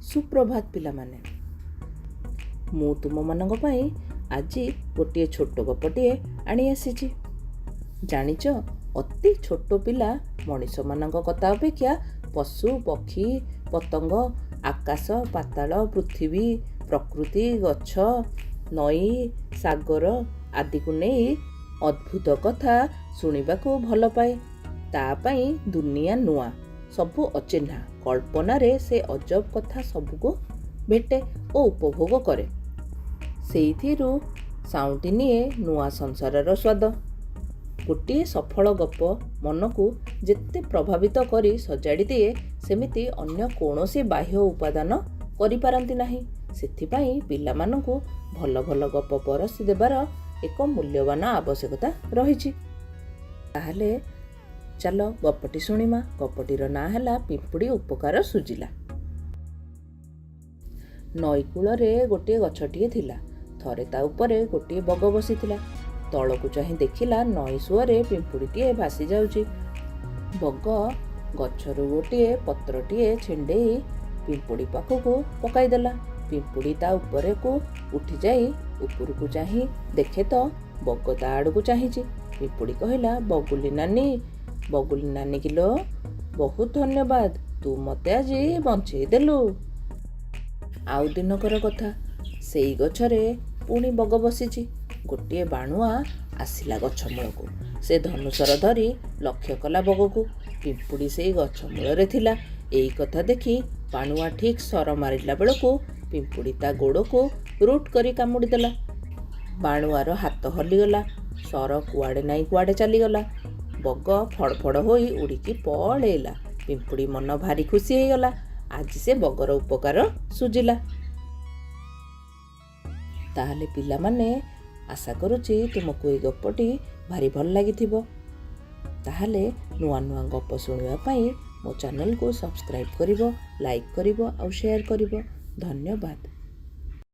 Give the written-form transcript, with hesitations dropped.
ସୁପ୍ରଭାତ ପିଲାମାନେ। ମୁଁ ତୁମମାନଙ୍କ ପାଇଁ ଆଜି ଗୋଟିଏ ଛୋଟ ଗପଟିଏ ଆଣି ଆସିଛି। ଜାଣିଛ, ଅତି ଛୋଟ ପିଲା ମଣିଷମାନଙ୍କ କଥା ଅପେକ୍ଷା ପଶୁ, ପକ୍ଷୀ, ପତଙ୍ଗ, ଆକାଶ, ପାତାଳ, ପୃଥିବୀ, ପ୍ରକୃତି, ଗଛ, ନଈ, ସାଗର ଆଦିକୁ ନେଇ ଅଦ୍ଭୁତ କଥା ଶୁଣିବାକୁ ଭଲ ପାଏ। ତା ପାଇଁ ଦୁନିଆ ନୂଆ, ସବୁ ଅଚିହ୍ନା। କଳ୍ପନାରେ ସେ ଅଜବ କଥା ସବୁକୁ ଭେଟେ ଓ ଉପଭୋଗ କରେ। ସେଇଥିରୁ ସାଉଁଟି ନିଏ ନୂଆ ସଂସାରର ସ୍ୱାଦ। ଗୋଟିଏ ସଫଳ ଗପ ମନକୁ ଯେତେ ପ୍ରଭାବିତ କରି ସଜାଡ଼ି ଦିଏ, ସେମିତି ଅନ୍ୟ କୌଣସି ବାହ୍ୟ ଉପାଦାନ କରିପାରନ୍ତି ନାହିଁ। ସେଥିପାଇଁ ପିଲାମାନଙ୍କୁ ଭଲ ଭଲ ଗପ ପରସି ଦେବାର ଏକ ମୂଲ୍ୟବାନ ଆବଶ୍ୟକତା ରହିଛି। ତାହେଲେ ଚାଲ ଗପଟି ଶୁଣିମା। ଗପଟିର ନାଁ ହେଲା ପିମ୍ପୁଡ଼ି ଉପକାର ସୁଜିଲା। ନଈକୂଳରେ ଗୋଟିଏ ଗଛଟିଏ ଥିଲା। ଥରେ ତା ଉପରେ ଗୋଟିଏ ବଗ ବସିଥିଲା। ତଳକୁ ଚାହିଁ ଦେଖିଲା, ନଈ ସୁଅରେ ପିମ୍ପୁଡ଼ିଟିଏ ଭାସି ଯାଉଛି। ବଗ ଗଛରୁ ଗୋଟିଏ ପତ୍ରଟିଏ ଛିଣ୍ଡେଇ ପିମ୍ପୁଡ଼ି ପାଖକୁ ପକାଇଦେଲା। ପିମ୍ପୁଡ଼ି ତା ଉପରକୁ ଉଠିଯାଇ ଉପରକୁ ଚାହିଁ ଦେଖେ ତ ବଗ ତା ଆଡ଼କୁ ଚାହିଁଛି। ପିମ୍ପୁଡ଼ି କହିଲା, "ବଗୁଲି ନାନୀ, ବଗୁଲି ନାନୀ କିଲୋ, ବହୁତ ଧନ୍ୟବାଦ। ତୁ ମୋତେ ଆଜି ବଞ୍ଚେଇ ଦେଲୁ।" ଆଉ ଦିନକର କଥା। ସେଇ ଗଛରେ ପୁଣି ବଗ ବସିଛି। ଗୋଟିଏ ବାଣୁଆ ଆସିଲା ଗଛ ମୂଳକୁ। ସେ ଧନୁଶର ଧରି ଲକ୍ଷ୍ୟ କଲା ବଗକୁ। ପିମ୍ପୁଡ଼ି ସେଇ ଗଛ ମୂଳରେ ଥିଲା। ଏଇ କଥା ଦେଖି ବାଣୁଆ ଠିକ୍ ଶର ମାରିଲା ବେଳକୁ ପିମ୍ପୁଡ଼ି ତା ଗୋଡ଼କୁ ରୁଟ୍ କରି କାମୁଡ଼ି ଦେଲା। ବାଣୁଆର ହାତ ହଲିଗଲା। ଶର କୁଆଡ଼େ ନାଇଁ କୁଆଡ଼େ ଚାଲିଗଲା। ବଗ ଫଡ଼ଫଡ଼ ହୋଇ ଉଡ଼ିକି ପଳେଇଲା। ପିମ୍ପୁଡ଼ି ମନ ଭାରି ଖୁସି ହେଇଗଲା। ଆଜି ସେ ବଗର ଉପକାର ସୁଝିଲା। ତାହେଲେ ପିଲାମାନେ, ଆଶା କରୁଛି ତୁମକୁ ଏଇ ଗପଟି ଭାରି ଭଲ ଲାଗିଥିବ। ତାହେଲେ ନୂଆ ନୂଆ ଗପ ଶୁଣିବା ପାଇଁ ମୋ ଚ୍ୟାନେଲକୁ ସବସ୍କ୍ରାଇବ୍ କରିବ, ଲାଇକ୍ କରିବ ଆଉ ସେୟାର କରିବ। ଧନ୍ୟବାଦ।